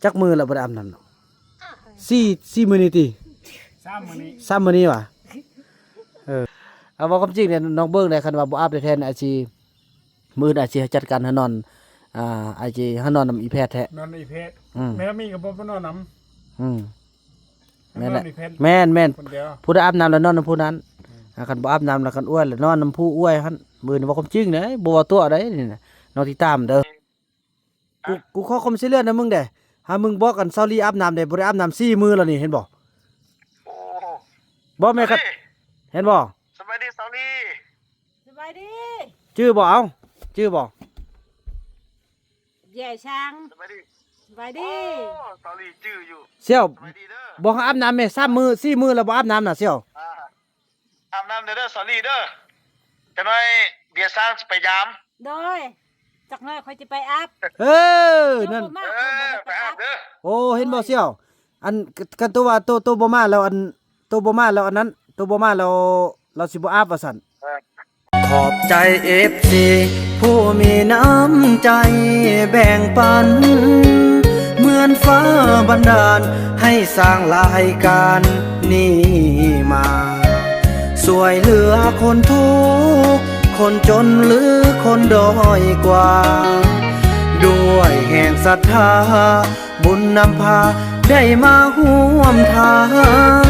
ຈັກມື້ແລ້ວບໍ່ໄດ້ອາບນ້ຳເນາະ? ສີ່ ສີ່ມື້ນີ້ຕິ? ສາມມື້ນີ້ ສາມມື້ນີ້ຫວາ? ເອີ ເອົາ ເວົ້າຄວາມຈິງເດ້ ນ້ອງເບິ່ງໄດ້ ຄັນວ່າບໍ່ອາບແທ້ໆ ອາດຊິ ມື້ອື່ນອາດຊິຈັດການໃຫ້ນອນ ອ່າ ອາດຊິໃຫ້ນອນນຳອີ່ແພດແທ້ ນອນອີ່ແພດ. ອືມ ແມ່ນມີກໍບໍ່ໄປນອນນຳ. ອືມ ແມ່ນແຫຼະ ແມ່ນ ແມ່ນ ຄົນດຽວ ຜູ້ໃດອາບນ້ຳແລ້ວນອນນຳຜູ້ນັ້ນ. ອືມ ອ່າ ຄັນບໍ່ອາບນ້ຳແລ້ວ ຄັນອ້ວຍແລ້ວນອນນຳຜູ້ອ້ວຍຫັ້ນ. ມື້ນີ້ເວົ້າຄວາມຈິງເດ້ ບໍ່ວ່າຕົວະໃດນີ້ນະ ນ້ອງຕິດຕາມເດີ. ກູ ກູຂໍຄວາມຊ່ວຍເຫຼືອນຳມຶງແດ່ ຫາມຶງບອກອັນສາວລີອາບນ້ຳແດ່ ບໍ່ໄດ້ອາບນ້ຳສີ່ມື້ແລ້ວນີ້ ເຫັນບໍ່? ໂອ້ ບໍ່ແມ່ນ ສາວລີ ເຫັນບໍ່? ສະບາຍດີສາວລີ. ສະບາຍດີ. ຈື່ບໍ່? ເອົ້າ ຈື່ບໍ່? ແຍ່ຊ່າງ. ສະບາຍດີ ສະບາຍດີ. ໂອ້ ສາວລີຈື່ຢູ່. ສ່ຽວ ສະບາຍດີເດີ. ບອກໃຫ້ອາບນ້ຳແມ່ ສາມມື້ສີ່ມື້ແລ້ວບໍ່ອາບນ້ຳນະສ່ຽວ. ອ່າ ອາບນ້ຳເດີ ສາວລີເດີ. ຈັກໜ້ອຍເບຍຊ່າງຊິໄປຢາມ. ໂດຍ ຈັກໜ້ອຍຂ້ອຍຊິໄປອາບ. ເອີ ນັ້ນ ເຈົ້າບໍ່ມາ ເອີ ຂ້ອຍບໍ່ໄດ້ໄປອາບເດີ. ໂອ້ ເຫັນບໍ່ສ່ຽວ? ອັນ ກະ ກະໂຕວ່າໂຕ ໂຕບໍ່ມາແລ້ວ ອັນ ໂຕບໍ່ມາແລ້ວ ອັນນັ້ນ ໂຕບໍ່ມາແລ້ວ ລາວຊິບໍ່ອາບວ່າຊັ້ນ. ເອີ ຂອບໃຈເອັຟຊີຜູ້ມີນ້ຳໃຈແບ່ງປັນ ເໝືອນຟ້າບັນດານໃຫ້ສ້າງລາຍການນີ້ມາ ຊ່ວຍເຫຼືອຄົນທຸກຄົນຈົນ ຫຼື ຄົນດ້ອຍກວ່າ ດ້ວຍແຮງສັດທາບຸນນຳພາໄດ້ມາຮ່ວມທາງ.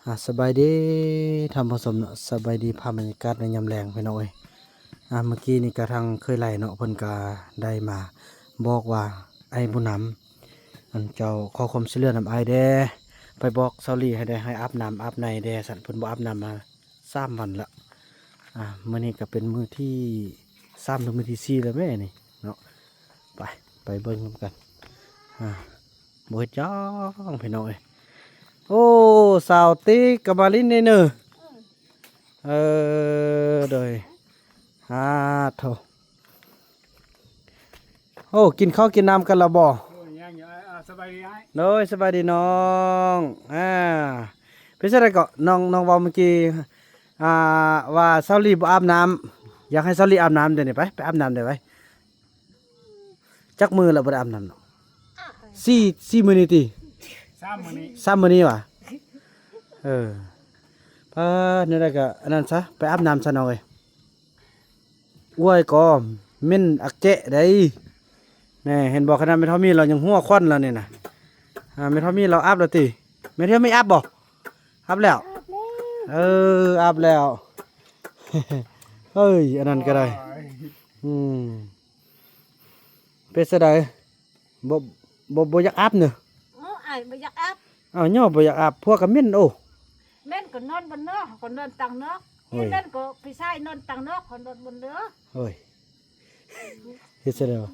ອ່າ ສະບາຍດີທ່ານຜູ້ຊົມເນາະ ສະບາຍດີພາບບັນຍາກາດໃນຍາມແລງພີ່ນ້ອງເອີຍ. ອ່າ ເມື່ອກີ້ນີ້ກະທາງເຄີຍໄຫຼເນາະ ເພິ່ນກະໄດ້ມາບອກວ່າ ອ້າຍບຸນນຳ ອັນເຈົ້າຂໍຄວາມຊ່ວຍເຫຼືອນຳອ້າຍແດ່ ໄປບອກສາວລີໃຫ້ໄດ້ ໃຫ້ອາບນ້ຳອາບໃນແດ່ຊັ້ນ ເພິ່ນບໍ່ອາບນ້ຳມາ ສາມວັນລະ. ອ່າ ມື້ນີ້ກະເປັນມື້ທີສາມ ຫຼື ມື້ທີສີ່ແລ້ວແມ້ນີ້ເນາະ. ໄປ ໄປເບິ່ງນຳກັນ. ອ່າ ບໍ່ເຮັດຫຍັງພີ່ນ້ອງເອີຍ. ໂອ້ ສາວຕິກກະມາຫຼິ້ນນີ້ເນີ. ເອີ ໂດຍ ອາໂທ ໂອ້ ກິນເຂົ້າກິນນ້ຳກັນລະບໍ່? ໂອ້ຍ ຍັງຢູ່. ອ່າ ສະບາຍດີອ້າຍ. ໂດຍ ສະບາຍດີນ້ອງ. ອ່າ ເປັນຈັ່ງໃດເກາະ ນ້ອງ ນ້ອງເວົ້າເມື່ອກີ້ ອ່າ ວ່າສາວລີບໍ່ອາບນ້ຳ ຢາກໃຫ້ສາວລີອາບນ້ຳ ດຽວນີ້ໄປ ໄປອາບນ້ຳເດີໄປ. ຈັກມື້ແລ້ວບໍ່ໄດ້ອາບນ້ຳເນາະ? ສີ່ ສີ່ມື້ນີ້ຕິ? ສາມມື້ນີ້ ສາມມື້ນີ້ຫວາ? ເອີ ປາດ ແນວໃດກະອັນນັ້ນຊະ ໄປອາບນ້ຳຊະນ້ອງເອີຍ. ອວຍກໍເໝັນອັກແຈະໄດ໋. ແນ່ ເຫັນບໍ່ ຂະໜາດແມ່ເຖົ້າມີລາວຍັງຫົວຂວັນລະນີ້ນະ. ອ່າ ແມ່ເຖົ້າມີລາວອາບແລ້ວຕິ? ແມ່ເຖົ້າມີອາບບໍ່? ອາບແລ້ວ. ເອີ ອາບແລ້ວ. ເອີຍ ອັນນັ້ນກະໄດ້. ອືມ ເປັນຈັ່ງໃດ? ບໍ່ ບໍ່ ບໍ່ຢາກອາບເນີ. ເອີ ອ້າຍບໍ່ຢາກອາບ. ອ້າວ ຍ້ອນບໍ່ຢາກອາບ ຜົວກະເໝັນ. ໂອ້ ເໝັນກໍນອນບ່ອນນອກ ກໍນອນຕ່າງນອກ. ໂອ້ຍ ເໝັນກໍພີ່ຊາຍນອນຕ່າງນອກ ກໍນອນບ່ອນເດີ. ໂອ້ຍ ເຮັດຈັ່ງໃດວະ?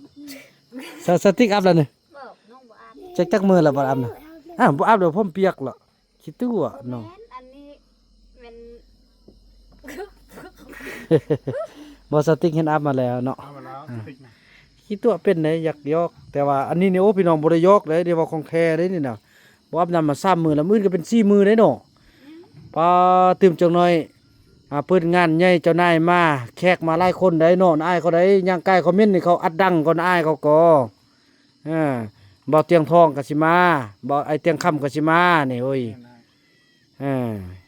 ສາ ສາວຕິກອາບແລ້ວເນີ. ບໍ່ ນ້ອງບໍ່ອາບ. ຈັກ ຈັກມື້ແລ້ວບໍ່ອາບນະ? ອ້າວ ບໍ່ອາບແລ້ວ ຜົມປຽກລະ. ຂີ້ຕົວະເນາະ. ແມ່ນ ອັນນີ້ແມ່ນ ບໍ່ ສະຕິກເຫັນອາບມາແລ້ວເນາະ. ອາບມາແລ້ວ ອ່າ ສະຕິກນະ. ຂີ້ຕົວະເປັນໄດ໋ ຢາກຢອກ ແຕ່ວ່າອັນນີ້ນີ້ ໂອ້ ພີ່ນ້ອງ ບໍ່ໄດ້ຢອກເດ້ ເດ້ເວົ້າຂອງແທ້ເດ້ນີ້ນະ. ບໍ່ອາບນ້ຳມາສາມມື້ແລ້ວ ມື້ອື່ນກໍເປັນສີ່ມື້ໄດ໋ເນາະ. ອືມ ປາ ຕື່ມຈັກໜ້ອຍ ອ່າ ເປີດງານໃຫຍ່ ເຈົ້ານາຍມາ ແຂກມາຫຼາຍຄົນໄດ໋ເນາະ. ອ້າຍເຂົາໄດ໋ ຍ່າງກາຍຄອມເມັນນີ້ ເຂົາອັດດັງກ່ອນ ອ້າຍເຂົາກໍ ເອີ ບ່າວຕຽງທອງກໍຊິມາ ບ່າວ ອ້າຍຕຽງຄຳກໍຊິມານີ້. ໂອ້ຍ ແມ່ນ ເອີ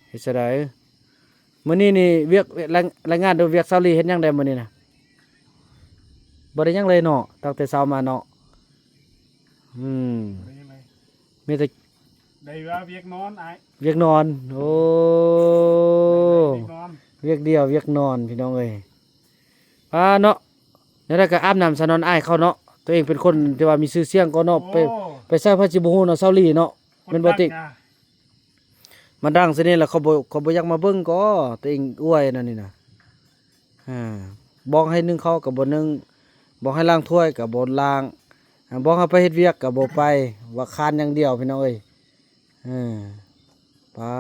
ເຮັດຈັ່ງໃດ? ມື້ນີ້ນີ້ວຽກ ລາຍ ລາຍງານດູ ວຽກສາວລີເຮັດຫຍັງແດ່ມື້ນີ້ນະ? ບໍ່ໄດ້ຫຍັງເລີຍເນາະ ຕັ້ງແຕ່ເຊົ້າມາເນາະ. ອືມ ບໍ່ໄດ້ຫຍັງເລີຍ ມີແຕ່ ໄດ້ວ່າວຽກນອນອ້າຍ ວຽກນອນ. ໂອ້ ໄດ້ວຽກນອນ ວຽກດຽວວຽກນອນ ພີ່ນ້ອງເອີຍ. ອ່າ ເນາະ ແນວໃດກໍອາບນ້ຳຊະນອນອ້າຍເຂົາເນາະ. ຕົວເອງເປັນຄົນທີ່ວ່າມີຊື່ສຽງກໍເນາະ. ໂອ້ ໄປ ໄປໃສໃຜຊິບໍ່ຮູ້ເນາະ ສາວລີເນາະ. ແມ່ນບໍ່ຕິ? ຄົນດັງນະ ມາດັງຊະນີ້ລະ ເຂົາບໍ່ ເຂົາບໍ່ຢາກມາເບິ່ງກໍ ຕົວເອງອວຍນັ້ນນີ້ນະ. ອ່າ ບອກໃຫ້ໜຶ້ງເຂົ້າກໍບໍ່ໜຶ້ງ ບອກໃຫ້ລ້າງຖ້ວຍກໍບໍ່ລ້າງ ອ່າ ບອກໃຫ້ໄປເຮັດວຽກກໍບໍ່ໄປ ວ່າຄ້ານຢ່າງດຽວ ພີ່ນ້ອງເອີຍ. ເອີ ປາ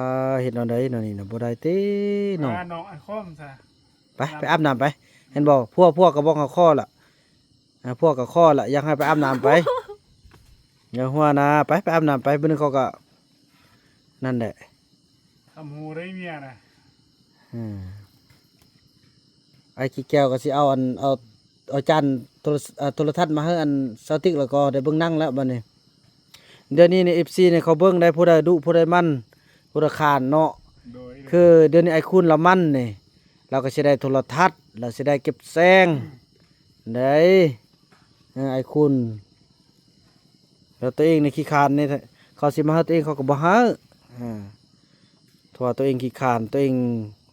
ເຮັດແນວໃດເນາະນີ້ນະ ບໍ່ໄດ້ຕິເນາະ. ປາ ນ້ອງອັນຄອມຊະ ໄປ ໄປອາບນ້ຳໄປ. ເຫັນບໍ່ ຜົວ ຜົວກໍບອກເຮົາຂໍລະ ອ່າ ຜົວກໍຂໍລະ ຢາກໃຫ້ໄປອາບນ້ຳໄປ. ຢ່າຫົວນະ ໄປ ໄປອາບນ້ຳໄປ. ມື້ໜຶ່ງເຂົາກໍ ນັ້ນແຫຼະ ຄຳຮູ້ໄດ້ເມຍນະ. ອ່າ ອ້າຍຂີ້ແກ້ວກໍຊິເອົາອັນ ເອົາ ເອົາຈານໂທລະ ເອີ ໂທລະທັດມາໃຫ້ອັນສາວຕິກ ແລ້ວກໍໄດ້ເບິ່ງໜັງແລ້ວບັດນີ້. ດຽວນີ້ນີ້ ເອັຟຊີ ນີ້ເຂົາເບິ່ງໄດ້ ຜູ້ໃດດຸຜູ້ໃດໝັ່ນ ຜູ້ໃດຂານເນາະ. ໂດຍ ຄືດຽວນີ້ອ້າຍຄູນລາວໝັ່ນນີ້ ລາວກໍຊິໄດ້ໂທລະທັດ ລາວຊິໄດ້ເກັບແສງ ໄດ້ ເອີ ອ້າຍຄູນ. ແລ້ວຕົວເອງນີ້ຂີ້ຄ້ານນີ້ ເຂົາຊິມາໃຫ້ຕົວເອງ ເຂົາກໍບໍ່ໃຫ້ ເພາະວ່າຕົວເອງຂີ້ຄ້ານ ຕົວເອງ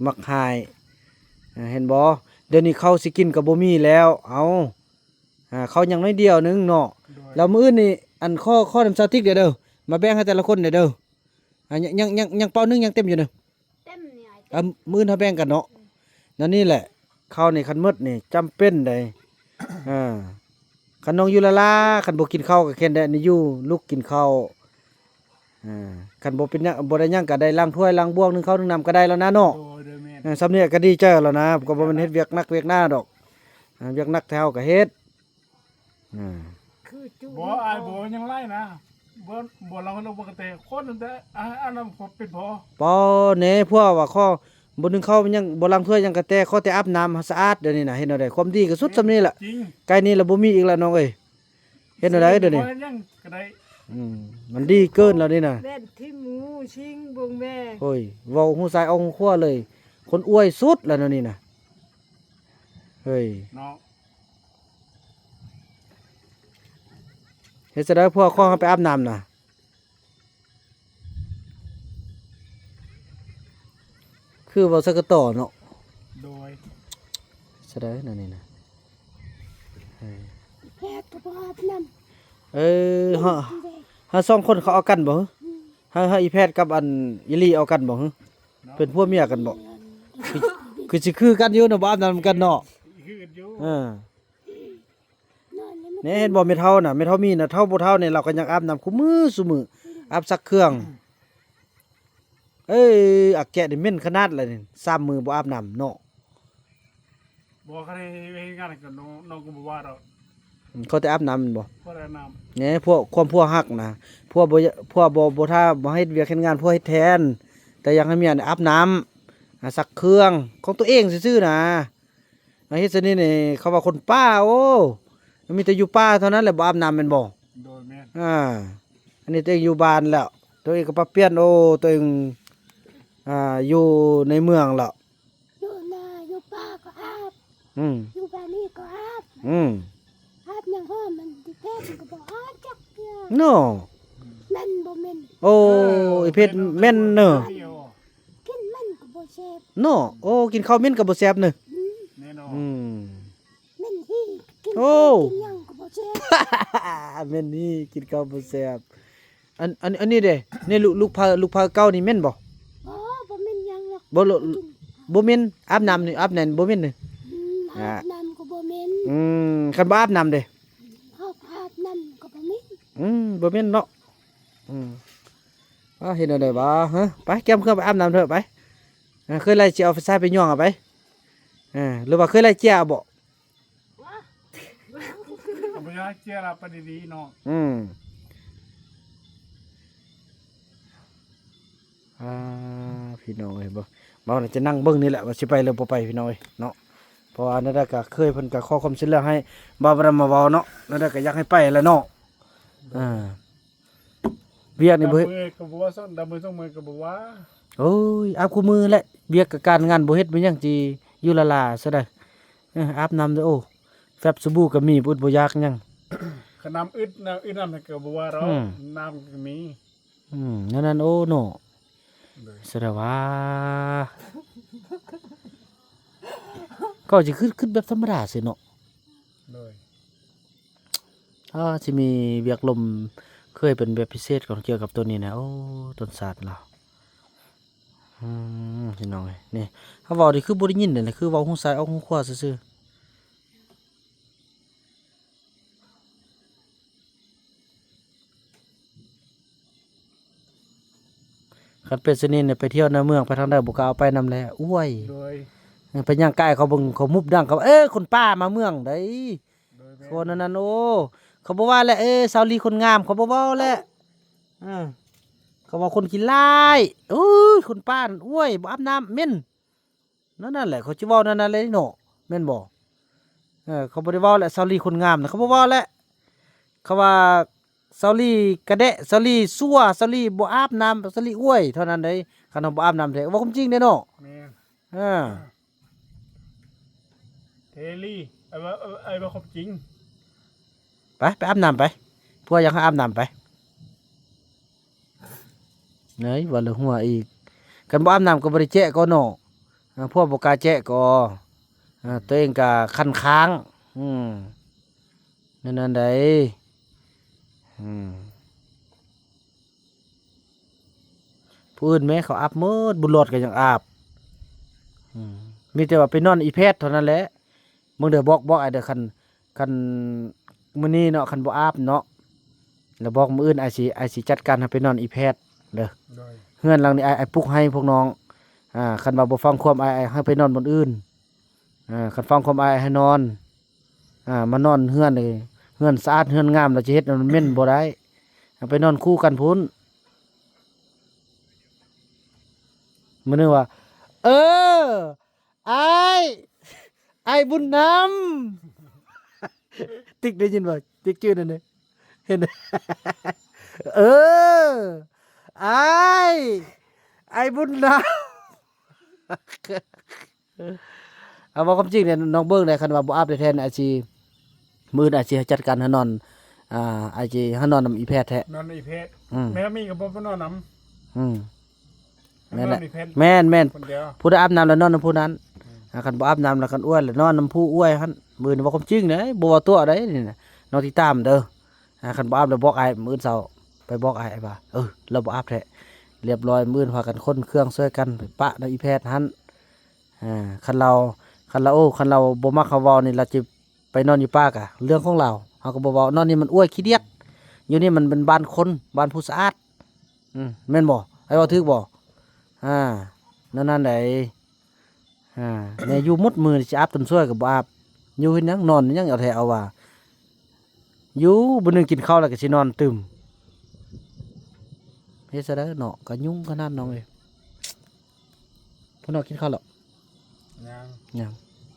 ມັກຮ້າຍ ເຫັນບໍ່? ດຽວນີ້ເຂົ້າຊິກິນກໍບໍ່ມີແລ້ວ ເອົາ ເຂົ້າຍັງໜ້ອຍດຽວໜຶ່ງເນາະ. ໂດຍ ແລ້ວມື້ອື່ນນີ້ ອັນ ຂໍ ຂໍນຳສາວຕິກແດ່ເດີ ມາແບ່ງໃຫ້ແຕ່ລະຄົນແດ່ເດີ. ຍັງ ຍັງ ຍັງ ຍັງເປົາໜຶ່ງ ຍັງເຕັມຢູ່ເດີ. ເຕັມນີ້ອ້າຍ ອາ ມື້ອື່ນເຮົາແບ່ງກັນເນາະ. ແນວນີ້ແຫຼະ ເຂົ້ານີ້ຄັນໝົດນີ້ຈຳເປັນໃດ໋. ເອີ ຄັນນ້ອງຢູ່ລາໆ ຄັນບໍ່ກິນເຂົ້າກໍແຄ່ນແດະນີ້ຢູ່ ລຸກກິນເຂົ້າ. ເອີ ຄັນບໍ່ເປັນຫຍັງ ບໍ່ໄດ້ຫຍັງກໍໄດ້ລ້າງຖ້ວຍລ້າງບ່ວງ ໜຶ້ງເຂົ້າໜຶ້ງນ້ຳກໍໄດ້ແລ້ວນະເນາະ. ໂດຍ ໂດຍ ແມ່ນ ເອີ ສ່ຳນີ້ກໍດີໃຈແລ້ວນະ ກໍບໍ່ແມ່ນເຮັດວຽກໜັກວຽກໜາດອກ. ເອີ ວຽກໜັກແທ້ເຮົາກໍເຮັດ. ອ່າ ຄືຈູ ບໍ່ ອ້າຍບໍ່ຍັງໄລ່ນະ ບໍ່ ບໍ່ລາວ ລາວບໍ່ກະແຕ ຄົນນັ້ນແຕ່ ອັນນັ້ນເປັນພໍ ປໍແນ່ ພວກວ່າຂໍບໍ່ໜຶ້ງເຂົ້າຫຍັງ ບໍ່ລ້າງຖ້ວຍຫຍັງກະແຕ ຂໍແຕ່ອາບນ້ຳສະອາດ. ດຽວນີ້ນະ ເຮັດແນວໃດ ຄວາມດີກໍສຸດສ່ຳນີ້ລະ. ໃກ້ນີ້ລະບໍ່ມີອີກລະນ້ອງເອີຍ ເຮັດແນວໃດດຽວນີ້. ບໍ່ເຮັດຫຍັງກໍໄດ້ ອືມ ມັນດີເກີນແລ້ວນີ້ນະ ແມ່ນທີ່ໝູຊິງເບິ່ງແມ່. ໂອ້ຍ ເວົ້າຫູຊ້າຍອອກຫູຂວາເລີຍ ຄົນອວຍສຸດລະແນວນີ້ນະ ເຮີ້ຍ ເນາະ. ເຮັດຈັ່ງໃດພວກຂໍເຮົາໄປອາບນ້ຳນະ ຄືເວົ້າໃສ່ກະຕໍ່ເນາະ. ໂດຍ ສະໄດນັ້ນນີ້ນະ ເອີ ແພດກໍບໍ່ອາບນ້ຳ. ເອີ ເຮົາ ເຮົາສອງຄົນເຂົາເອົາກັນບໍ່? ເຮົາ ເຮົາອີແພດກັບອັນອີຫຼີເອົາກັນບໍ່? ເປັນຜົວເມຍກັນບໍ່? ຄື ຄືຊິຄືກັນຢູ່ເນາະ ບໍ່ອາບນ້ຳນຳກັນເນາະ. ຄືກັນຢູ່ ເອີ ນີ້ເຫັນບໍ່ແມ່ເຖົ້ານະ ແມ່ເຖົ້າມີນະ ເຖົ້າບໍ່ເຖົ້ານີ້ລາວກໍຍັງອາບນ້ຳຄູ່ມື້ສູ່ມື້ ອາບຊັກເຄື່ອງ. ເອີຍ ອາແກະນີ້ເໝັນຂະໜາດລະນີ້ ສາມມື້ບໍ່ອາບນ້ຳເນາະ. ບໍ່ ຄັນໃຫ້ເຮັດງານກໍນ້ອງ ນ້ອງກໍບໍ່ວ່າດອກ. ອືມ ຂໍແຕ່ອາບນ້ຳແມ່ນບໍ່? ຂໍແຕ່ອາບນ້ຳ. ແນ່ ພວກ ຄວາມຜົວຮັກນະ ຜົວບໍ່ ຜົວບໍ່ ບໍ່ຖ້າບໍ່ໃຫ້ເຮັດວຽກເຮັດງານ ຜົວເຮັດແທນ ແຕ່ຢາກໃຫ້ເມຍອາບນ້ຳ ອາ ຊັກເຄື່ອງຂອງຕົວເອງຊື່ໆນະ. ອາ ເຮັດຊະນີ້ນີ້ ເຂົາວ່າຄົນປ່າ ໂອ້ ມີແຕ່ຢູ່ປ່າເທົ່ານັ້ນແຫຼະບໍ່ອາບນ້ຳແມ່ນບໍ່? ໂດຍ ແມ່ນ. ອາ ອັນນີ້ຕົວເອງຢູ່ບ້ານແລ້ວ ຕົວເອງກໍປັບປ່ຽນ ໂອ້ ຕົວເອງ ອາ ຢູ່ໃນເມືອງແລ້ວ ຢູ່ນາຢູ່ປ່າກໍອາບ ອືມ ຢູ່ບ້ານນີ້ກໍອາບ ອືມ ອາບຫຍັງເຮີ້ ມັນຕິເພດມັນກໍບໍ່ອາບຈັກເທື່ອເນາະ. ແມ່ນບໍ່ແມ່ນ? ໂອ້ ເອີ ອີເພດແມ່ນເນາະ. ກິນມັນກໍບໍ່ແຊບເນາະ. ໂອ້ ກິນເຂົ້າເໝັນກໍບໍ່ແຊບເນາະ. ອືມ ແນ່ນອນ. ອືມ ເໝັນຮີ້ ກິນ ໂອ້ ກິນຫຍັງກໍບໍ່ແຊບ ເໝັນຮີ້ ກິນເຂົ້າບໍ່ແຊບ. ອັນ ອັນ ອັນນີ້ເດ ໃນລູກ ລູກເຜີ ລູກເຜີເກົ່ານີ້ເໝັນບໍ່? ບໍ່ ບໍ່ເໝັນຫຍັງດອກ ບໍ່ ບໍ່ກິນ ບໍ່ເໝັນ. ອາບນ້ຳນີ້ ອາບນັ້ນບໍ່ເໝັນນີ້? ອືມ ອາ ອາບນ້ຳກໍບໍ່ເໝັນ. ອືມ ຄັນບໍ່ອາບນ້ຳເດ? ອາບ ອາບນ້ຳກໍບໍ່ເໝັນ. ອືມ ບໍ່ເໝັນເນາະ. ອືມ ອາ ເຮັດແນວໃດວະ? ຮະ ໄປ ກຽມເຄື່ອງໄປອາບນ້ຳເຖາະ ໄປ. ອາ ເຄີຍໄລ່ເຈຍເອົາໄຟສາຍໄປຍ່ອງເອົາໄປ. ອາ ຫຼືວ່າເຄີຍໄລ່ເຈຍເອົາບໍ່? ບໍ່ຢາກເຈຍລະ ໄປດີໆເນາະ. ອືມ ອາ ພີ່ນ້ອງເອີຍ ເບິ່ງ ເວົ້າແລ້ວຈະນັ່ງເບິ່ງນີ້ແຫຼະວ່າຊິໄປຫຼືບໍ່ໄປ ພີ່ນ້ອງເອີຍເນາະ. ເພາະວ່າແນວໃດກໍເຄີຍ ເພິ່ນກໍຂໍຄວາມຊ່ວຍເຫຼືອໃຫ້ບ່າວດຳມາເວົ້າເນາະ ແນວໃດກໍຢາກໃຫ້ໄປແຫຼະເນາະ. ອາ ວຽກນີ້ບໍ່ເຮັດ ດຳມື້ກໍບໍ່ວ່າ ດຳມື້ສອງມື້ກໍບໍ່ວ່າ. ໂອ້ຍ ອາບຄູ່ມື້ແຫຼະ ວຽກກະການງານບໍ່ເຮັດ ແມ່ນຫຍັງຊິຢູ່ລ້າໆຊະໃດ. ເອີ ອາບນ້ຳເດີ ໂອ້ ແຟບສະບູກໍມີ ບໍ່ອຶດບໍ່ຢາກຫຍັງ. ຄັນນ້ຳອຶດ ນ້ຳອຶດນ້ຳກໍບໍ່ວ່າດອກ ອືມ ນ້ຳກໍມີ. ອືມ ແນວນັ້ນ ໂອ້ ເນາະ. ໂດຍ ສະດາວາ ກໍຊິຄິດ ຄິດແບບທຳມະດາຊື່ເນາະ. ໂດຍ ອາ ຊິມີວຽກລົມ ເຄີຍເປັນແບບພິເສດກ່ອນ ກ່ຽວກັບໂຕນີ້ນະ. ໂອ້ ຕົ້ນຊາດລາວ. ອືມ ພີ່ນ້ອງເອີຍ ນີ້ ເຮົາເວົ້ານີ້ຄືບໍ່ໄດ້ຍິນເດ ຄືເວົ້າຫູຊ້າຍອອກຫູຂວາຊື່ໆ. ຄັນເປັນຊະນີ້ນີ້ ໄປທ່ຽວໃນເມືອງ ໄປທາງໃດບໍ່ກ້າເອົາໄປນຳແລ. ໂອ້ຍ ໂດຍ ໄປຍ່າງກາຍເຂົາເບິ່ງ ເຂົາມຸບດັງ ເຂົາ ເອີ ຄົນປ່າມາເມືອງໃດ. ໂດຍ ແມ່ນ ຄົນອັນນັ້ນ ໂອ້ ເຂົາບໍ່ວ່າແຫຼະ ເອີ ສາວລີຄົນງາມ ເຂົາບໍ່ເວົ້າແຫຼະ. ເອີ ເຂົາວ່າຄົນຂີ້ລ້າຍ ໂອ້ຍ ຄົນປ່ານັ້ນ ໂອ້ຍ ບໍ່ອາບນ້ຳ ເໝັນ. ນັ້ນ ນັ້ນແຫຼະ ເຂົາຊິເວົ້າແນວນັ້ນແຫຼະເນາະ ແມ່ນບໍ່? ເອີ ເຂົາບໍ່ໄດ້ເວົ້າແຫຼະ ສາວລີຄົນງາມນະ ເຂົາບໍ່ເວົ້າແຫຼະ ເຂົາວ່າ ສາວລີກະແດະ ສາວລີຊົ່ວ ສາວລີບໍ່ອາບນ້ຳ ສາວລີອວຍ ເທົ່ານັ້ນເດ້. ຄັນເຮົາບໍ່ອາບນ້ຳແທ້ ເວົ້າຄວາມຈິງເດ້ເນາະ. ແມ່ນ ເອີ ເທລີ ເອີ ເວົ້າ ເອີ ເອີ ເວົ້າຄວາມຈິງ. ໄປ ໄປອາບນ້ຳໄປ ຜົວຢາກໃຫ້ອາບນ້ຳໄປ. ເອີຍ ວ່າແລ້ວຫົວອີກ ຄັນບໍ່ອາບນ້ຳກໍບໍ່ໄດ້ແຈະກໍເນາະ. ອ່າ ພວກບໍ່ກ້າແຈະກໍ ອ່າ ຕົວເອງກໍຄັນຄ້າງ ອືມ ແນວນັ້ນໃດ໋. ອືມ ຜູ້ອື່ນແມ້ເຂົາອາບໝົດ ບຸນຫຼອດກໍຍັງອາບ. ອືມ ມີແຕ່ວ່າໄປນອນອີແພດເທົ່ານັ້ນແຫຼະ. ເບິ່ງເດີ ບອກ ບອກອ້າຍເດີ ຄັນ ຄັນມື້ນີ້ເນາະ ຄັນບໍ່ອາບເນາະ ແລ້ວບອກມື້ອື່ນອ້າຍຊິ ອ້າຍຊິຈັດການໃຫ້ໄປນອນອີແພດເດີ. ໂດຍ ເຮືອນຫຼັງນີ້ອ້າຍ ອ້າຍປຸກໃຫ້ພວກນ້ອງ. ອ່າ ຄັນວ່າບໍ່ຟັງຄວາມອ້າຍ ອ້າຍໃຫ້ໄປນອນບ່ອນອື່ນ. ອ່າ ຄັນຟັງຄວາມອ້າຍ ໃຫ້ນອນ. ອ່າ ມານອນເຮືອນນີ້ ເຮືອນສະອາດເຮືອນງາມ ແລ້ວຈະເຮັດໃຫ້ມັນເໝັນບໍ່ໄດ້. ໄປນອນຄູ່ກັນພຸ້ນ. ມື້ໜຶ່ງວ່າ ເອີ ອ້າຍ ອ້າຍບຸນນຳ ຕິກໄດ້ຍິນບໍ່? ຕິກຈື່ນັ້ນເດ້ ເຫັນ ເອີ ອ້າຍ ອ້າຍບຸນນຳ. ເອົາ ເວົ້າຄວາມຈິງເດ້ ນ້ອງເບິ່ງໄດ້ ຄັນວ່າບໍ່ອາບແທ້ໆ ອາດຊິ ມື້ອື່ນອາດຊິຈັດການໃຫ້ນອນ ອ່າ ອາດຊິໃຫ້ນອນນຳອີແພດແທ້ ນອນນຳອີແພດ. ອືມ ແມ່ມີກໍບໍ່ໄປນອນນຳ. ອືມ ແມ່ນແຫຼະ ແມ່ນໆ ຜູ້ໃດອາບນ້ຳແລ້ວນອນນຳຜູ້ນັ້ນ. ອືມ ອ່າ ຄັນບໍ່ອາບນ້ຳແລ້ວ ຄັນອວຍແລ້ວນອນນຳຜູ້ອວຍຫັ້ນ. ມື້ນີ້ເວົ້າຄວາມຈິງເດ້ ບໍ່ເວົ້າຕົວະເດ້ ນີ້ນະ ນ້ອງຕິດຕາມເດີ. ອ່າ ຄັນບໍ່ອາບແລ້ວບອກອ້າຍ ມື້ອື່ນເຊົ້າໄປບອກອ້າຍວ່າ ເອີ ລາວບໍ່ອາບແທ້. ລຽບຮ້ອຍ ມື້ອື່ນພາກັນຂົນເຄື່ອງຊ່ວຍກັນໄປປະໃນອີແພດຫັ້ນ. ອ່າ ຄັນລາວ ຄັນລາວ ໂອ້ ຄັນລາວບໍ່ມັກເຮົາເວົ້ານີ້ ລາວຈະໄປນອນຢູ່ປ່າກະເລື່ອງຂອງລາວ ເຮົາກໍບໍ່ເວົ້າ. ນອນນີ້ມັນອວຍຂີ້ດຽດ ຢູ່ນີ້ມັນເປັນບ້ານຄົນ ບ້ານຜູ້ສະອາດ. ອືມ ແມ່ນບໍ່? ອ້າຍເວົ້າຖືກບໍ່? ອ່າ ແນວນັ້ນໃດ໋. ອ່າ ແມ່ຢູ່ໝົດມື້ ຊິອາບຕົນຊ່ວຍກໍບໍ່ອາບ. ຢູ່ເຮັດຫຍັງ? ນອນຫຍັງ ເອົາແທ້ເອົາວ່າ. ຢູ່ ມື້ໜຶ່ງກິນເຂົ້າແລ້ວກໍຊິນອນຕື່ມ. ເຮັດຊະໄດ້ເນາະ ກະຍຸງຂະໜາດ ນ້ອງເອີຍ. ພວກນ້ອງກິນເຂົ້າແລ້ວ? ຍັງ ຍັງ.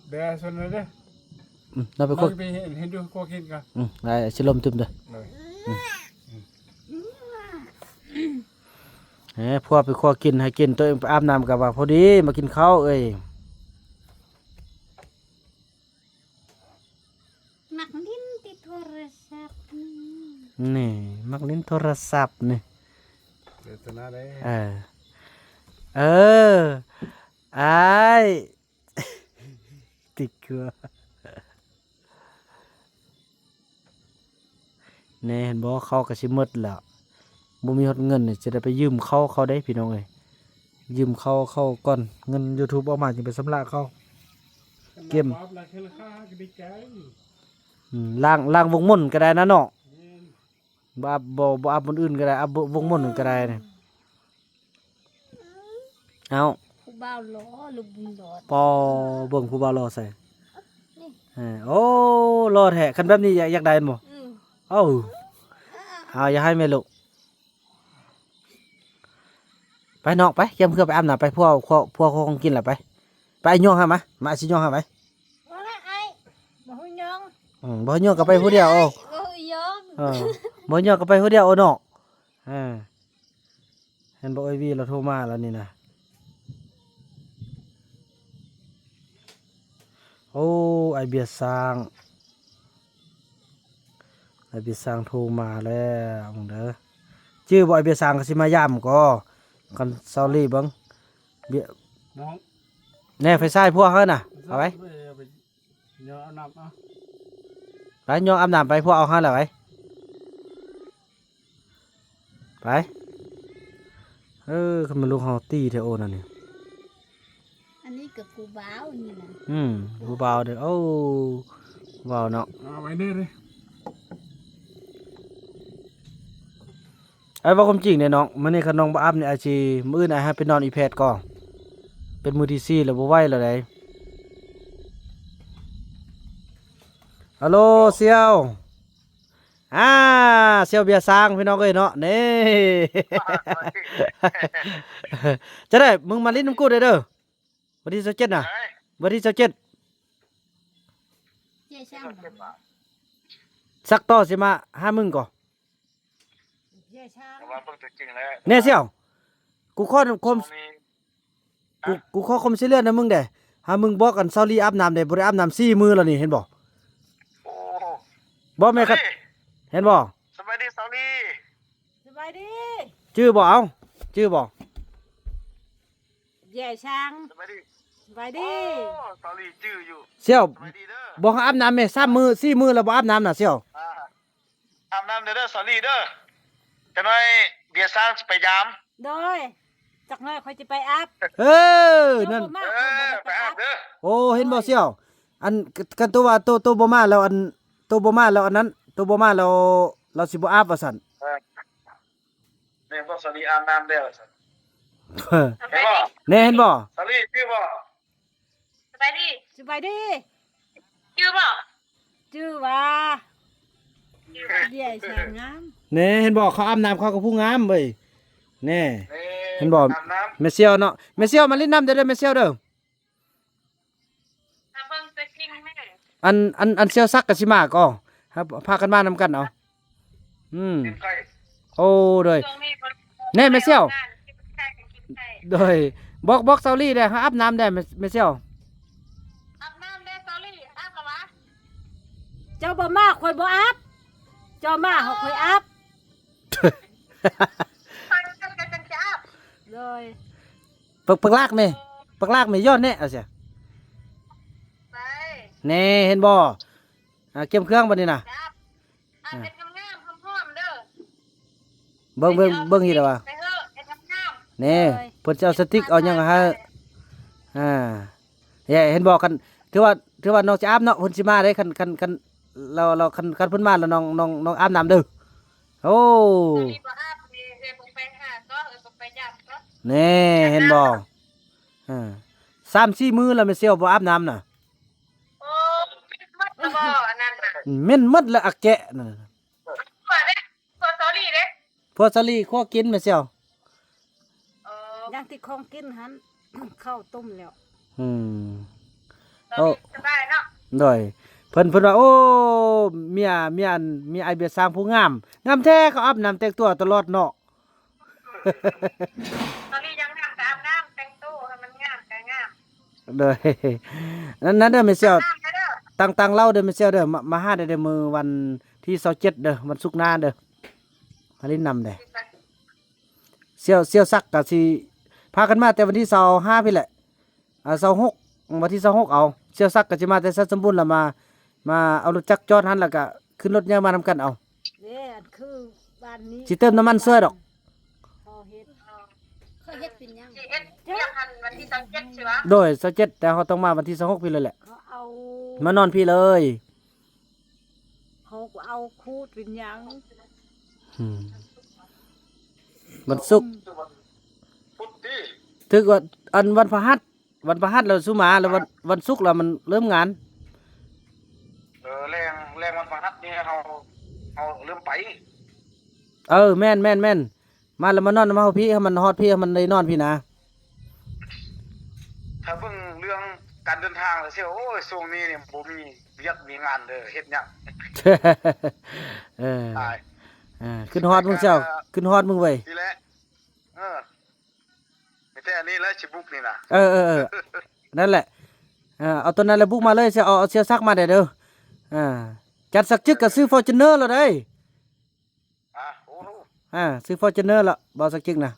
ເດີ ຊວນເດີ. ອືມ ເຮົາໄປຄົວ ເຮົາໄປເຮັດ ເຮັດຢູ່ຄົວກິນກ່ອນ. ອືມ ໄດ້ ຊິລົມຕື່ມເດີ. ໂດຍ. ອືມ ເອີ ພວກໄປຄົວກິນໃຫ້ກິນ ຕົວເອງໄປອາບນ້ຳກໍວ່າພໍດີມາກິນເຂົ້າເອີຍ. ມັກຫຼິ້ນຕິດໂທລະສັບນີ້ ນີ້ ມັກຫຼິ້ນໂທລະສັບນີ້. ເປັນຕາໜ້າເດ້. ເອີ ເອີ ອ້າຍ ຕິດເກືອ. ແນ່ ເຫັນບໍ່ ເຂົ້າກໍຊິໝົດແລ້ວ ບໍ່ມີຮອດເງິນນີ້ ຈະໄດ້ໄປຢືມເຂົ້າເຂົາເດ້ພີ່ນ້ອງເອີຍ. ຢືມເຂົ້າເຂົາກ່ອນ ເງິນຢູທູບອອກມາຈຶ່ງໄປຊຳລະເຂົາ. ກຽມ ອືມ ລ້າງ ລ້າງວົງມົນກໍໄດ້ນະເນາະ. ແມ່ນ ບໍ່ອັບ ບໍ່ ບໍ່ອັບບ່ອນອື່ນກໍໄດ້ ອັບວົງມົນກໍໄດ້ນີ້. ເອົ້າ ຜູ້ບ່າວຫຼໍ່ ລຸກບຸນຫຼໍ່ ປໍ ເບິ່ງຜູ້ບ່າວຫຼໍ່ໃສ່. ນີ້ ເອີ ໂອ້ ຫຼໍ່ແທ້. ຄັນແບບນີ້ຢາກ ຢາກໄດ້ແມ່ນບໍ່? ອືມ ເອົ້າ ເອົາ ຢ່າໃຫ້ແມ່ລູກ. ໄປນ້ອງ ໄປ ກຽມເຄື່ອໄປອາບນ້ຳ ໄປ ພວກ ພວກ ພວກຂອງກິນລະ ໄປ ໄປ ຍ່ອງຫາມາ ມາ ຊິຍ່ອງຫາໄປ. ບໍ່ລະອ້າຍ ບໍ່ຮູ້ຍ່ອງ. ອືມ ບໍ່ຮູ້ຍ່ອງກໍໄປຜູ້ດຽວ. ໂອ້ ບໍ່ຮູ້ຍ່ອງ ເອີ ບໍ່ຮູ້ຍ່ອງກໍໄປຜູ້ດຽວ ໂອ້ເນາະ. ເອີ ເຫັນບໍ່ ເອີຍ ວີລາວໂທມາແລ້ວນີ້ນະ. ໂອ້ ອ້າຍເບຍຊ້າງ ອ້າຍເບຍຊ້າງໂທມາແລ້ວ ເບິ່ງເດີ. ຈື່ບໍ່ ອ້າຍເບຍຊ້າງກໍຊິມາຢາມກໍ ຄັນເຊົາລີເບິ່ງ ເບຍ ນ້ອງ ແນ່ ໄຟສາຍພວກເຮົານະ ເອົາໄວ້. ໄປ ຍ່ອງອາບນ້ຳ ເອົາ ໄປ ຍ່ອງອາບນ້ຳໄປ ພວກເອົາຫັ້ນລະໄປ ໄປ. ເອີ ຄັນແມ່ນລູກເຮົາຕີແທ້ໂອນັ້ນນີ້. ອັນນີ້ກໍຜູ້ບ່າວນີ້ນະ. ອືມ ຜູ້ບ່າວເດ້. ໂອ້ ເວົ້າເນາະ ເອົາໄວ້ເດີ. ອ້າຍເວົ້າຄວາມຈິງເດ້ນ້ອງ. ມື້ນີ້ຄັນນ້ອງບໍ່ອາບນີ້ ອາດຊິ ມື້ອື່ນອ້າຍໃຫ້ໄປນອນອີແພດກໍ ເປັນມື້ທີສີ່ແລ້ວ ບໍ່ໄຫວແລ້ວໃດ໋. ອາໂລ ສ່ຽວ ອາ ສ່ຽວເບຍຊ້າງ ພີ່ນ້ອງເອີຍເນາະ. ນີ້ ຈັ່ງໃດ ມຶງມາຫຼິ້ນນຳກູໄດ້ເດີ. ວັນທີຊາວເຈັດນະ ວັນທີຊາວເຈັດ ເຈຊ່າງ ສັກຕໍ່ຊິມາຫາມຶງກໍ ເຈຊ່າງ ແນ່ສ່ຽວ ກູຂໍຄວາມ ກູ ກູຂໍຄວາມຊ່ວຍເຫຼືອນຳມຶງແດ່ ຫາມຶງບອກອັນຊາວລີອາບນ້ຳແດ່ ບໍ່ໄດ້ອາບນ້ຳສີ່ມື້ແລ້ວນີ້ ເຫັນບໍ່? ໂອ້ ບໍ່ແມ່ນຄັນ ເຫັນບໍ່? ສະບາຍດີຊາວລີ ສະບາຍດີ ຈື່ບໍ່? ເອົ້າ ຈື່ບໍ່? ເຈຊ່າງ ສະບາຍດີ ສະບາຍດີ ໂອ້ ຊາວລີຈື່ຢູ່ ສ່ຽວ ສະບາຍດີເດີ ບໍ່ໃຫ້ອາບນ້ຳແມ່ ສາມມື້ສີ່ມື້ແລ້ວບໍ່ອາບນ້ຳນະສ່ຽວ ອາ ອາບນ້ຳແດ່ເດີ ສາວລີເດີ ຈັກໜ້ອຍເບຍຊ້າງຊິໄປຢາມ ໂດຍ ຈັກໜ້ອຍຂ້ອຍຊິໄປອາບ ເອີ ນັ້ນ ເອີ ຂ້ອຍບໍ່ໄດ້ໄປອາບ ໄປອາບເດີ ໂອ້ ເຫັນບໍ່ສ່ຽວ ອັນ ກ- ຄັນໂຕວ່າໂຕ ໂຕບໍ່ມາແລ້ວ ອັນ ໂຕບໍ່ມາແລ້ວ ອັນນັ້ນ ໂຕບໍ່ມາແລ້ວ ລາວຊິບໍ່ອາບວ່າຊັ້ນ ເອີ ແມ່ນບໍ່ ສາວລີອາບນ້ຳແດ່ວ່າຊັ້ນ ເຫັນບໍ່ ແນ່ ເຫັນບໍ່ ສາວລີຈື່ບໍ່? ສະບາຍດີ ສະບາຍດີ ຈື່ບໍ່? ຈື່ວ່າ ເດຍຊ່າງງາມ ແນ່ ເຫັນບໍ່ ເຂົາອາບນ້ຳເຂົາກໍຜູ້ງາມເວີຍ ແນ່ ເຫັນບໍ່ ອາບນ້ຳ ແມ່ສ່ຽວເນາະ ແມ່ສ່ຽວມາຫຼິ້ນນຳເດີ ແມ່ສ່ຽວເດີ ມາເບິ່ງຕົວຈິງແມ່ ອັນ ອັນ ອັນສ່ຽວສັກກໍຊິມາກໍ ພາກັນມານຳກັນເອົາ ອືມ ໂອ້ ໂດຍ ແນ່ແມ່ສ່ຽວ ໂດຍ ບອກ ບອກຊາວລີແດ່ ໃຫ້ອາບນ້ຳແດ່ ແມ່ ແມ່ສ່ຽວ ອາບນ້ຳແດ່ຊາວລີ ອາບລະວະ ເຈົ້າບໍ່ມາຂ້ອຍບໍ່ອາບ ເຈົ້າມາເຮົາຂ້ອຍອາບ ໂດຍ ປຶກ ປຶກລາກແມ່ ປຶກລາກແມ່ ຍ້ອນແນ່ ເອົາຊະ ແນ່ ເຫັນບໍ່? ອ່າ ກຽມເຄື່ອງບັດນີ້ນະ ອ່າ ເຮັດງາມໆ ຫອມໆ ເດີ ເບິ່ງ ເບິ່ງ ເບິ່ງເຮັດແລ້ວວ່າ ໄປເຮີ້ ເຮັດງາມໆ ແນ່ ເພິ່ນຊິເອົາສະຕິກເອົາຫຍັງໃຫ້ ອ່າ ເຫັນບໍ່? ຄັນ ຖືວ່າ ຖືວ່ານ້ອງຊິອາບເນາະ ເພິ່ນຊິມາເດ້ ຄັນ ຄັນ ຄັນ ລາວ ລາວ ຄັນ ຄັນເພິ່ນມາແລ້ວ ນ້ອງ ນ້ອງ ນ້ອງອາບນ້ຳເດີ ໂອ້ ແນ່ ເຫັນບໍ່? ເອີ ສາມສີ່ມື້ແລ້ວແມ່ສ່ຽວບໍ່ອາບນ້ຳນະ ໂອ້ ເໝັດລະບໍ່ ອັນນັ້ນນະ ເໝັດໝົດແລ້ວ ອາແກະນັ້ນ ຜົວເດ້ ຜົວສາວລີເດ້ ຜົວສາວລີຄົວກິນແມ່ສ່ຽວ ເອີ ຢ່າງທີ່ຂອງກິນຫັ້ນ ເຂົ້າຕົ້ມແລ້ວ ອືມ ສາວລີ ໂອ້ ສະບາຍເນາະ ໂດຍ ເພິ່ນ ເພິ່ນວ່າ ໂອ້ ເມຍ ເມຍ ເມຍອ້າຍເບຍຊ້າງຜູ້ງາມ ງາມແທ້ ເຂົາອາບນ້ຳແຕ່ງຕົວຕະຫຼອດເນາະ ຕອນນີ້ຍັງງາມກະອາບນ້ຳ ແຕ່ງໂຕໃຫ້ມັນງາມກະງາມ ໂດຍ ນັ້ນ ນັ້ນເດີແມ່ສ່ຽວ ອາບນ້ຳເດີ ຕັ້ງ ຕັ້ງເລົ່າເດີແມ່ສ່ຽວເດີ ມາ ມາຫາໄດ້ເດີ ມື້ວັນທີຊາວເຈັດເດີ ວັນສຸກໜ້າເດີ ມາຫຼິ້ນນຳເດີ ສ່ຽວ ສ່ຽວສັກກະຊິພາກັນມາແຕ່ວັນທີຊາວຫ້າພີ້ແຫຼະ ອ່າ ຊາວຫົກ ວັນທີຊາວຫົກເອົາ ສ່ຽວສັກກະຊິມາແຕ່ໄຊສົມບູນ ລະມາ ມາເອົາລົດຈັກຈອດຫັ້ນ ລະກະຂຶ້ນລົດໃຫຍ່ມານຳກັນເອົາ ເດ້ ອັນຄືບ້ານນີ້ ຊິເຕີມນ້ຳມັນຊ່ວຍດອກ ເຂົາເຮັດ ເຂົາເຮັດເປັນຫຍັງ ຊິເຮັດວຽກຫັ້ນວັນທີຊາວເຈັດຊິວະ ໂດຍ ຊາວເຈັດ ແຕ່ເຮົາຕ້ອງມາວັນທີຊາວຫົກພີ້ເລີຍແຫຼະ ເຂົາເອົາ ມານອນພີ້ເລີຍ ເຂົາກໍເອົາຄູດເປັນຫຍັງ ອືມ ວັນສຸກ ຖືກວ່າ ອັນ ວັນພະຫັດ ວັນພະຫັດແລ້ວສຸມາ ແລ້ວວັນ ວັນສຸກແລ້ວມັນເລີ່ມງານ ເອີ ແລງ ແລງວັນພະຫັດນີ້ເຮົາ ເຮົາເລີ່ມໄປ ເອີ ແມ່ນ ແມ່ນ ແມ່ນ ມາແລ້ວມານອນນຳເຮົາພີ້ ໃຫ້ມັນຮອດພີ້ ໃຫ້ມັນໄດ້ນອນພີ້ນະ ຖ້າເບິ່ງເລື່ອງການເດີນທາງແລ້ວຊິ ໂອ້ຍ ຊ່ວງນີ້ນີ້ບໍ່ມີວຽກມີງານເດີ ເຮັດຫຍັງ ເອີ ຕາຍ ເອີ ຄິດຮອດມຶງ ແຕ່ກໍ ເຈົ້າ ຄິດຮອດມຶງເວີຍ ນີ້ແຫຼະ ເອີ ມີແຕ່ອັນນີ້ແຫຼະຊິບຸກນີ້ນະ ເອີ ເອີ ເອີ ນັ້ນແຫຼະ ເອີ ເອົາໂຕນັ້ນແຫຼະບຸກມາເລີຍ ຊິເອົາ ເອົາສ່ຽວສັກມາແດ່ເດີ ເອີ ຈັນສັກຈຶກກໍຊື້ຟໍຈູນເນີແລ້ວເດ້ ອ່າ ໂອ້ໂຫ ອ່າ ຊື້ຟໍຈູນເນີແລ້ວ ບ່າວສັກຈຶກນະ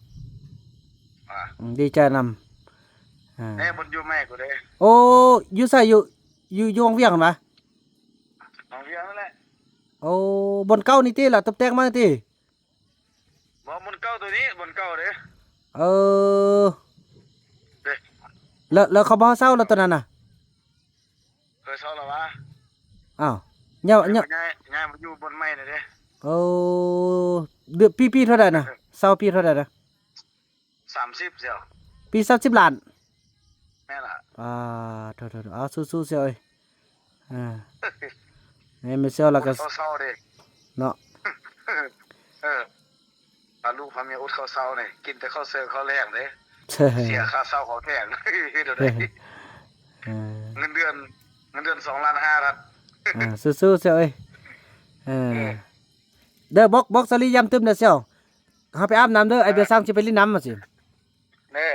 ອ່າ ອືມ ດີໃຈນຳ ອ່າ ແນ່ ບ່ອນຢູ່ໃໝ່ກູເດ້ ໂອ້ ຢູ່ໃສ ຢູ່ ຢູ່ ຢູ່ວັງວຽງຫັ້ນຫວາ ວັງວຽງນັ້ນແຫຼະ ໂອ້ ບ່ອນເກົ່ານີ້ຕິ ລະຕົບແຕ່ງໃໝ່ຕິ ບໍ່ ບ່ອນເກົ່າໂຕນີ້ ບ່ອນເກົ່າເດ້ ເອີ ເດ້ ແລ້ວ ແລ້ວເຂົາບໍ່ໃຫ້ເຊົ່າລະໂຕນັ້ນນະ ເຄີຍເຊົ່າລະຫວາ ອ້າວ ຍ້າຍ ຍ້າຍ ຍ້າຍມາຢູ່ບ່ອນໃໝ່ແລ້ວເດ້ ໂອ້ ເດືອນ ປີ ປີເທົ່າໃດນະ ເຊົ່າປີເທົ່າໃດນະ ສາມສິບສ່ຽວ ປີສາມສິບລ້ານ ແມ່ນລະ ອ່າ ໂທໆ ເອົາ ສູ້ໆ ສ່ຽວເອີຍ ອ່າ ໃຫ້ແມ່ສ່ຽວລະກະ ເຂົ້າເຊົ້າເດ້ ເນາະ ເອີ ພາລູກພາເມຍອົດເຂົ້າເຊົ້ານີ້ ກິນແຕ່ເຂົ້າເຊົ້າເຂົ້າແລງເດ້ ເສຍຄ່າເຊົ່າເຂົາແທ້ ເຮັດແນວໃດ? ເອີ ເງິນເດືອນ ເງິນເດືອນສອງລ້ານຫ້າ ເອີ ສູ້ໆ ເຊວເອີຍ ເອີ ເອີ ເດີ ບອກ ບອກສາລີຢ້ຳຕື່ມເດີ ເຊວ ເຮົາໄປອາບນ້ຳເດີ ອ້າຍເບຍຊາງຊິໄປຫຼິ້ນນ້ຳວ່າຊີ້ ເດີ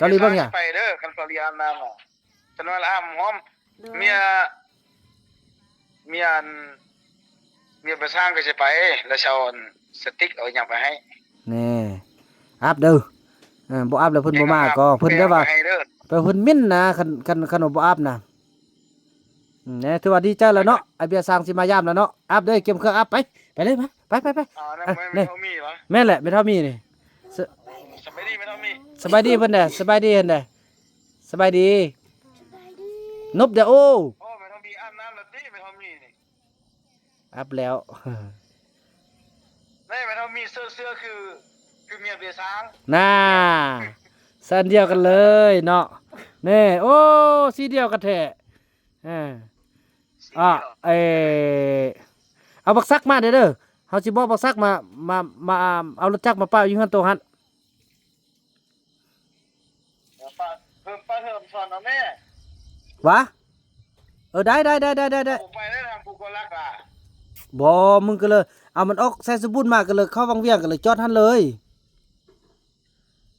ສາລີເບິ່ງຫຍັງ ໄປເດີ ຄັນສາລີອາບນ້ຳ ຈະນອນອາບຫອມ ໂດຍ ເມຍ ເມຍອັນ ເມຍໄປສ້າງກໍຊິໄປ ແລ້ວຊິເອົາອັນສະຕິກເອົາຫຍັງໄປໃຫ້ ແນ່ ອາບເດີ ເອີ ບໍ່ອາບແລ້ວເພິ່ນບໍ່ມາກໍ ເພິ່ນແບບວ່າ ແຕ່ເອົາໄປໃຫ້ເດີ ແຕ່ເພິ່ນໝິ່ນນະ ຄັນ ຄັນ ຄັນວ່າບໍ່ອາບນະ ອືມ ແນ່ ຖືວ່າດີໃຈແລ້ວເນາະ ອ້າຍເບຍຊ່າງຊິມາຢາມແລ້ວເນາະ ອາບເດີ ກຽມເຄື່ອງອາບໄປ ໄປເລີຍ ໄປ ໄປ ໄປ ເອົານະ ເອີ ແມ່ນ ແມ່ນເທົ່າມີຫວະ ແມ່ນແຫຼະ ແມ່ນເທົ່າມີນີ້ ສະ ສະບາຍດີແມ່ນເທົ່າມີ ສະບາຍດີເພິ່ນແດ່ ສະບາຍດີເພິ່ນແດ່ ສະບາຍດີ ສະບາຍດີ ນົບເດໂອ ໂອ້ ແມ່ເທົ່າມີອາບນ້ຳແລ້ວຕິ ແມ່ເທົ່າມີນີ້ ອາບແລ້ວ ແມ່ ແມ່ເທົ່າມີເສື້ອ ເສື້ອຄື ຄືເມຍເບຍຊ່າງ ໜ້າ ສັນດຽວກັນເລີຍເນາະ ແນ່ ໂອ້ ສີດຽວກັນແທ້ ເອີ ອ່າ ເອີ ເອົາບັກສັກມາແດ່ເດີ ເຮົາຊິບອກບັກສັກມາ ມາ ມາເອົາລົດຈັກມາປະຢູ່ເຮືອນໂຕຫັ້ນ ເອີ ປະເພີ່ມ ປະເພີ່ມສອນເອົາແມ່ ຫວາ ເອີ ໄດ້ ໄດ້ ໄດ້ ໄດ້ ໄດ້ ບໍ່ໄປໄດ້ທາງພູເກົາຫຼັກລະ ບໍ່ ມຶງກໍເລີຍ ເອົາມັນອອກໄຊສົມບູນມາ ກໍເລີຍເຂົ້າວັງວຽງ ກໍເລີຍຈອດຫັ້ນເລີຍ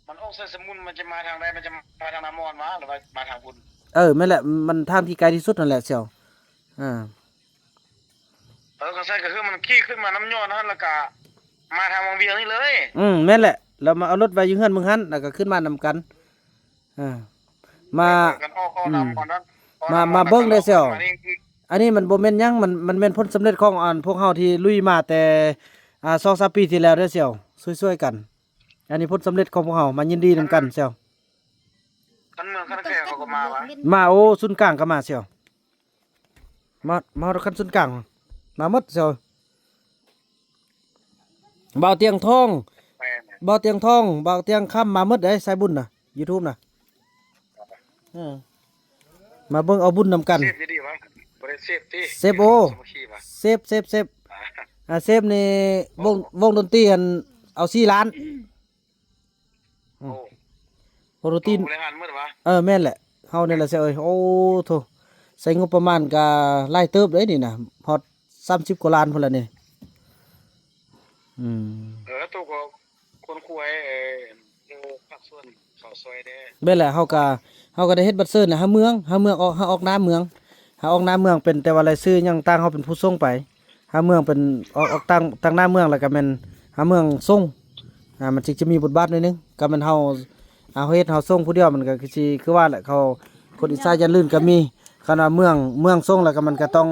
ມັນອອກໄຊສົມບູນ ມັນຈະມາທາງໃດ ມັນຈະມາທາງນາມອນຫວາ ຫຼືວ່າມາທາງພຸ້ນ ເອີ ແມ່ນແຫຼະ ມັນທາງທີ່ໄກທີ່ສຸດຫັ້ນແຫຼະ ສ່ຽວ ອ່າ ເອີ ຄັນຊັ້ນກໍຄືມັນຂີ່ຂຶ້ນມານ້ຳຍ້ອນຫັ້ນ ແລ້ວກໍມາທາງວັງວຽງນີ້ເລີຍ ອືມ ແມ່ນແຫຼະ ແລ້ວມາເອົາລົດໄວ້ຢູ່ເຮືອນມຶງຫັ້ນ ແລ້ວກໍຂຶ້ນມານຳກັນ ເອີ ມາ ກັນອອກ ອອກ ອືມ ນຳບ່ອນນັ້ນ ມາ ມາເບິ່ງເດ້ ສ່ຽວ ອັນນີ້ມັນບໍ່ແມ່ນຫຍັງ ມັນ ມັນແມ່ນຜົນສຳເລັດຂອງ ອັນ ພວກເຮົາທີ່ລຸຍມາແຕ່ ອ່າ ສອງສາມປີທີ່ແລ້ວເດ້ ສ່ຽວ ຊ່ວຍໆກັນ ອັນນີ້ຜົນສຳເລັດຂອງພວກເຮົາ ມາຍິນດີນຳກັນ ສ່ຽວ ຄັນເມືອງຄັນແຂວງເຂົາກໍມາຫວາ ມາ ໂອ້ ສູນກາງກໍມາ ສ່ຽວ ມາ ມາຮອດຂັ້ນສູນກາງ ມາໝົດ ເຊວ ບ່າວຕຽງທອງ ແມ່ນ ບ່າວຕຽງທອງ ບ່າວຕຽງຄຳ ມາໝົດເດ້ ສາຍບຸນນະ ຢູທູບນະ ເອີ ມາເບິ່ງເອົາບຸນນຳກັນ ເຊບຢູ່ດີຫວາ ບໍ່ໄດ້ເຊບຕິ ເຊບ ໂອ້ ສາມັກຄີຫວາ ເຊບ ເຊບ ເຊບ ອ່າ ອ່າ ເຊບນີ້ ວົງ ວົງດົນຕີຫັ້ນ ເອົາສີ່ລ້ານ ອືມ ໂອ້ ໂປຣຕີນ ໂອ້ ບໍລິຫານໝົດຫວາ ເອີ ແມ່ນແຫຼະ ເຮົານີ້ແຫຼະ ເຊວເອີຍ ໂອ້ໂທ້ ໃຊ້ງົບປະມານກະຫຼາຍເຕີບເດ້ນີ້ນະ ຮອດສາມສິບກວ່າລ້ານພຸ້ນລະນີ້ ອືມ ເອີ ໂຕກໍຄົນຄວາຍ ເອີ ພາກສ່ວນເຂົາຊ່ອຍແດ່ ແມ່ນແຫຼະ ເຮົາກະ ເຮົາກະໄດ້ເຮັດບັດເຊີນນະ ຫາເມືອງ ຫາເມືອງອອກ ຫາອອກນາເມືອງ ຫາອອກນາເມືອງເປັນ ແຕ່ວ່າລາຍຊື່ຫຍັງຕ່າງ ເຮົາເປັນຜູ້ສົ່ງໄປ ຫາເມືອງເປັນ ອອກ ອອກຕາງ ຕາງໜ້າເມືອງ ແລ້ວກໍແມ່ນຫາເມືອງສົ່ງ ອ່າ ມັນຈຶ່ງຈະມີບົດບາດໜ້ອຍໜຶ່ງ ກໍແມ່ນເຮົາ ເຮົາເຮັດເຮົາສົ່ງຜູ້ດຽວ ມັນກໍຄືຊິ ຄືວ່າແຫຼະ ເຂົາ ຄົນອີສານຢ້ານລື່ນກໍມີ ຄັນວ່າເມືອງ ເມືອງສົ່ງ ແລ້ວກໍມັນກໍຕ້ອງ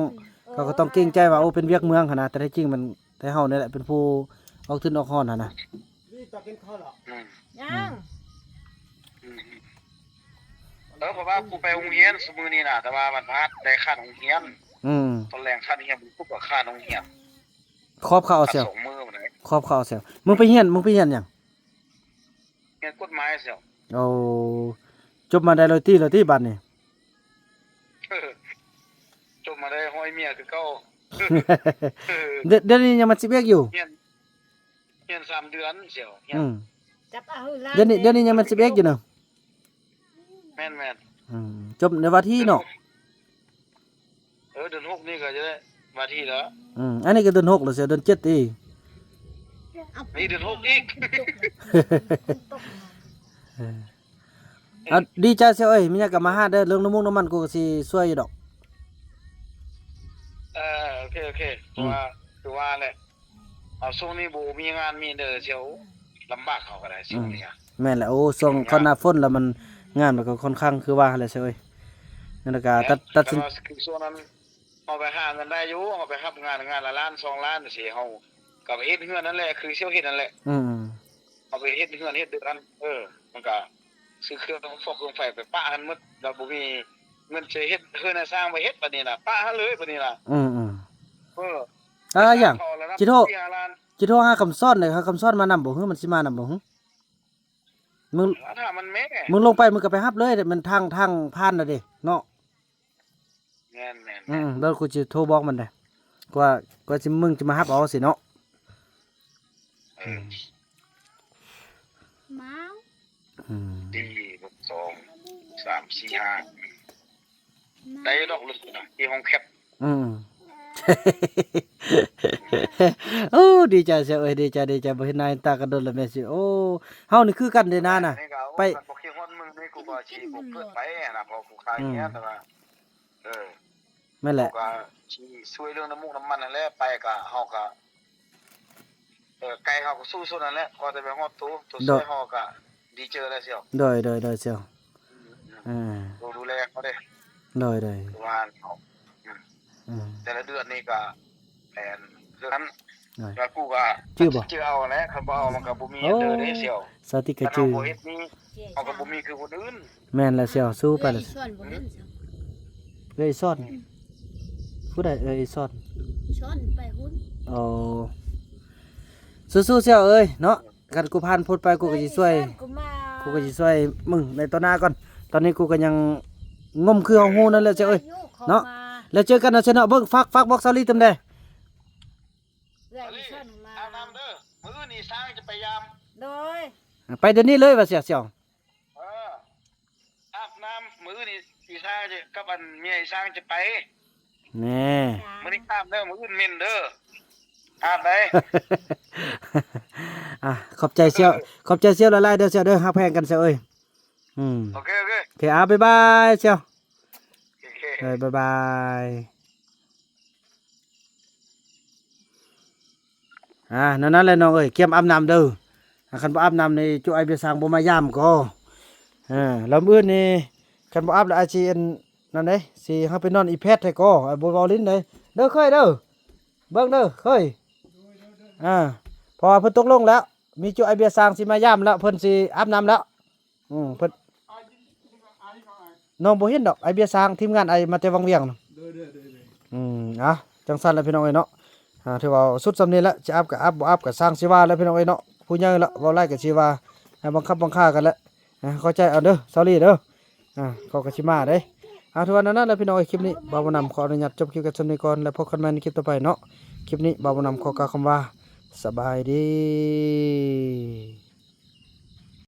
ເຂົາກໍຕ້ອງເກງໃຈວ່າ ໂອ້ ເປັນວຽກເມືອງຫັ້ນນະ ແຕ່ແທ້ຈິງມັນ ແຕ່ເຮົານີ້ແຫຼະເປັນຜູ້ອອກທຶນອອກຮອນຫັ້ນນະ ອືມ ຍັງ ອືມ ເອີ ເພາະວ່າກູໄປໂຮງຮຽນຊຸມື້ນີ້ນະ ແຕ່ວ່າວັນພະຫັດໄດ້ຂາດໂຮງຮຽນ ອືມ ຕອນແລງຂາດໂຮງຮຽນ ບຸນຄຸບກໍຂາດໂຮງຮຽນ ຄອບເຂົາເອົາ ຂາດສອງມື້ພຸ້ນເດ້ ຄອບເຂົາເອົາ ມຶງໄປຮຽນ ມຶງໄປຮຽນຫຍັງ? ຮຽນກົດໝາຍ ໂອ້ ຈົບມາໄດ້ຮ້ອຍຕີ ແລ້ວຕິບາດນີ້? ຈົບມາໄດ້ຮ້ອຍເມຍຄືເກົ່າ ດ- ດຽວນີ້ຍັງແມ່ນສິບເອັດຢູ່ ຮຽນ ຮຽນສາມເດືອນ ອືມ ດຽວນີ້ ດຽວນີ້ຍັງແມ່ນສິບເອັດຢູ່ເນາະ ແມ່ນໆ ອືມ ຈົບໃນວາທີເນາະ ເອີ ເດືອນຫົກນີ້ກໍຈະໄດ້ວາທີແລ້ວ ອືມ ອັນນີ້ກໍເດືອນຫົກແລ້ວ ເສຍເດືອນເຈັດອີກ ນີ້ເດືອນຫົກອີກ ເອີ ເອົາ ດີໃຈເສຍເອີຍ ມີຫຍັງກໍມາຫາເດີ ເລື່ອງນ້ຳມັນ ນ້ຳມັນ ກູກໍຊິຊ່ວຍຢູ່ດອກ ເອີ ໂອເຄ ໂອເຄ ເພາະວ່າ ອືມ ຄືວ່າແຫຼະ ເອົາ ຊ່ວງນີ້ບໍ່ມີງານມີເດີ ສຽວ ລຳບາກເຮົາກໍໄດ້ ອືມ ຊ່ວງນີ້ ແມ່ນແຫຼະ ໂອ້ ຊ່ວງ ຫຍຸ້ງຍາກ ເຂົ້າໜ້າຝົນແລ້ວມັນ ງານມັນກໍຄ່ອນຂ້າງຄືວ່າແຫຼະ ເສຍເອີຍ ນັ້ນລະກະ ແມ່ນ ຕັດ ຕັດສິນ ແຕ່ວ່າຄືຊ່ວງນັ້ນ ເຮົາໄປຫາເງິນໄດ້ຢູ່ ເຮົາໄປຮັບງານ ງານລະລ້ານສອງລ້ານຈັ່ງຊີ້ ເຮົາກໍໄປເຮັດເຮືອນນັ້ນແຫຼະ ຄືສຽວເຮັດນັ້ນແຫຼະ ອືມ ເຮົາໄປເຮັດເຮືອນເຮັດເຮືອນ ເອີ ມັນກໍຊື້ເຄື່ອງຟອກເຄື່ອງໄຟໄປປະຫັ້ນໝົດ ແລ້ວບໍ່ມີເງິນຈະເຮັດເຮືອນໃຫ້ຊ່າງໄປເຮັດ ບາດນີ້ນະ ປະຫັ້ນເລີຍບາດນີ້ນະ ອືມໆ ເອີ ອ່າ ຢ່າງ ຈິໂທ ຈິໂທຫາຄຳສອນເດ້ ຫາຄຳສອນມານຳບໍ່ ຫຼືມັນຊິມານຳບໍ່ ມຶງ ຖ້າມັນແມ່ ມຶງລົງໄປ ມຶງກໍໄປຮັບເລີຍ ມັນທາງ ທາງຜ່ານແລ້ວເດ້ເນາະ ແມ່ນໆໆ ອືມ ແລ້ວກູຊິໂທບອກມັນເດ້ ກວ່າ ກວ່າຊິ ມຶງຈະມາຮັບເອົາຊີ້ເນາະ ເອີ ອືມ ມາວ ອືມ ດີ ສອງ ສາມ ສີ່ ຫ້າ ໄດ້ດອກ ລົດນະ ທີ່ຫ້ອງແຄບ ອືມ ໂອ້ ດີໃຈຊຽວເອີຍ ດີໃຈ ດີໃຈ ບໍ່ເຫັນໜ້າເຫັນຕາກັນດົນແລ້ວແມ່ຊິ ໂອ້ ເຮົານີ້ຄືກັນເດ້ນານະ ໄປ ບໍ່ຄິດຮອດມຶງນີ້ ກູກໍຊິບໍ່ເກີດໄປຫັ້ນນະ ເພາະກູຂາຍເຮືອນ ອືມ ແຕ່ວ່າ ເອີ ແມ່ນແຫຼະ ເຮົາກໍຊິຊ່ວຍເລື່ອງນ້ຳມູກນ້ຳມັນຫັ້ນແຫຼະ ໄປກໍເຮົາກໍ ເອີ ໄກເຮົາກໍສູ້ຊົນຫັ້ນແຫຼະ ຂໍແຕ່ໄປຮອດໂຕ ໂຕຊ່ວຍເຮົາກໍດີເຈີແລ້ວຊຽວ ໂດຍ ໂດຍ ໂດຍຊຽວ ອືມ ອືມ ອືມ ໂຕດູແລເຮົາເດ້ ໂດຍ ໂດຍ ຄືວ່າເຮົາ ອືມ ອືມ ແຕ່ລະເດືອນນີ້ກໍແຜນຄືກັນ ໂດຍ ແລ້ວກູກໍຈື່ບໍ່? ຈື່ເອົາແຫຼະ ຄັນບໍ່ເອົາມັນກໍບໍ່ມີ ໂອ້ ເດີເດ້ຊຽວ ສາວຕິກກໍຈື່ ຄັນເຮົາບໍ່ເຮັດນີ້ ເຮົາກໍບໍ່ມີຄືຄົນອື່ນ ແມ່ນແລ້ວຊຽວ ສູ້ໄປແລ້ວ ເອື້ອຍອີ່ສອນບໍ່ເຫັນຊ້ຳ ເອື້ອຍອີ່ສອນ ອືມ ຜູ້ໃດເອື້ອຍອີ່ສອນ? ອີ່ສອນໄປພຸ້ນ ອໍ ສູ້ໆຊຽວເອີຍເນາະ ຄັນກູຜ່ານພົ້ນໄປ ກູກໍຊິຊ່ວຍ ເອື້ອຍອີ່ສອນກໍມາ ກູກໍຊິຊ່ວຍມຶງໃນຕໍ່ໜ້າກ່ອນ ຕອນນີ້ກູກໍຍັງງົມຄືເຮົາຮູ້ນັ້ນແຫຼະຊຽວເອີຍ ເນາະ ແລ້ວເຈີກັນເນາະຊຽວເນາະ ເບິ່ງ ຝາກ ຝາກບອກສາວລີນຳແດ່ ເອື້ອຍອີ່ສອນມາ ອາບນ້ຳເດີ ມື້ອື່ນອີ່ສາງຈະໄປຢາມ ໂດຍ ໄປດຽວນີ້ເລີຍວ່າຊຽວ ເອີ ອາບນ້ຳ ມື້ອື່ນອີ່ ອີ່ສາງຈະ ກັບອັນເມຍອີ່ສາງຈະໄປ ແນ່ ມື້ນີ້ອາບເດີ ມື້ອື່ນເໝັນເດີ ອາບໄດ້ ອ່າ ຂອບໃຈຊຽວ ເອີ ຂອບໃຈຊຽວຫຼາຍໆເດີຊຽວເດີ ຮັກແພງກັນຊຽວເອີຍ ອືມ ໂອເຄ ໂອເຄ ໂອເຄ ອ່າ ບາຍບາຍຊຽວ ໂອເຄ ເອີ ບາຍບາຍ. ອ່າ ນັ້ນແຫຼະນ້ອງເອີຍ ກຽມອາບນ້ຳເດີ ຄັນບໍ່ອາບນ້ຳນີ້ ຈຸອ້າຍເບຍຊາງບໍ່ມາຢາມກໍ ເອີ ແລ້ວມື້ອື່ນນີ້ ຄັນບໍ່ອາບແລ້ວ ອ້າຍຊິອັນນັ້ນເດ້ ຊິເຮົາໄປນອນອີແພດໃຫ້ກໍ ອ້າຍບໍ່ເວົ້າຫຼິ້ນເດ້ ເດີເຄີຍເດີ ເບິ່ງເດີເຄີຍ ອ່າ ເພາະວ່າເພິ່ນຕົກລົງແລ້ວ ມີຈຸອ້າຍເບຍຊາງຊິມາຢາມແລ້ວ ເພິ່ນຊິອາບນ້ຳແລ້ວ ອືມ ເພິ່ນ ນ້ອງບໍ່ເຫັນດອກ ອ້າຍເບຍຊາງ ທີມງານອ້າຍມາແຕ່ວັງວຽງນະ ໂດຍ ໂດຍ ໂດຍ ໂດຍ ອືມ ອ່ະ ຈັ່ງຊັ້ນແຫຼະພີ່ນ້ອງເອີຍເນາະ ອ່າ ຖືວ່າສຸດສ່ຳນີ້ແຫຼະ ຈະອັບກໍອັບ ບໍ່ອັບກໍຊ່າງຊິວ່າແຫຼະພີ່ນ້ອງເອີຍເນາະ ຜູ້ໃຫຍ່ລະ ເວົ້າຫຼາຍກໍຊິວ່າ ໃຫ້ບັງຄັບບັງຄາກັນແຫຼະ ອ່າ ເຂົ້າໃຈເອົາເດີ ສາວລີເດີ ອ່າ ເຂົາກໍຊິມາເດ້ ອ່າ ຖືວ່ານັ້ນແຫຼະພີ່ນ້ອງເອີຍ ຄລິບນີ້ບ່າວບຸນນຳຂໍອະນຸຍາດຈົບຄລິບກັນສ່ຳນີ້ກ່ອນ ແລ້ວພົບກັນໃໝ່ໃນຄລິບຕໍ່ໄປເນາະ ຄລິບນີ້ບ່າວບຸນນຳຂໍກ່າວຄຳວ່າ ສະບາຍດີ.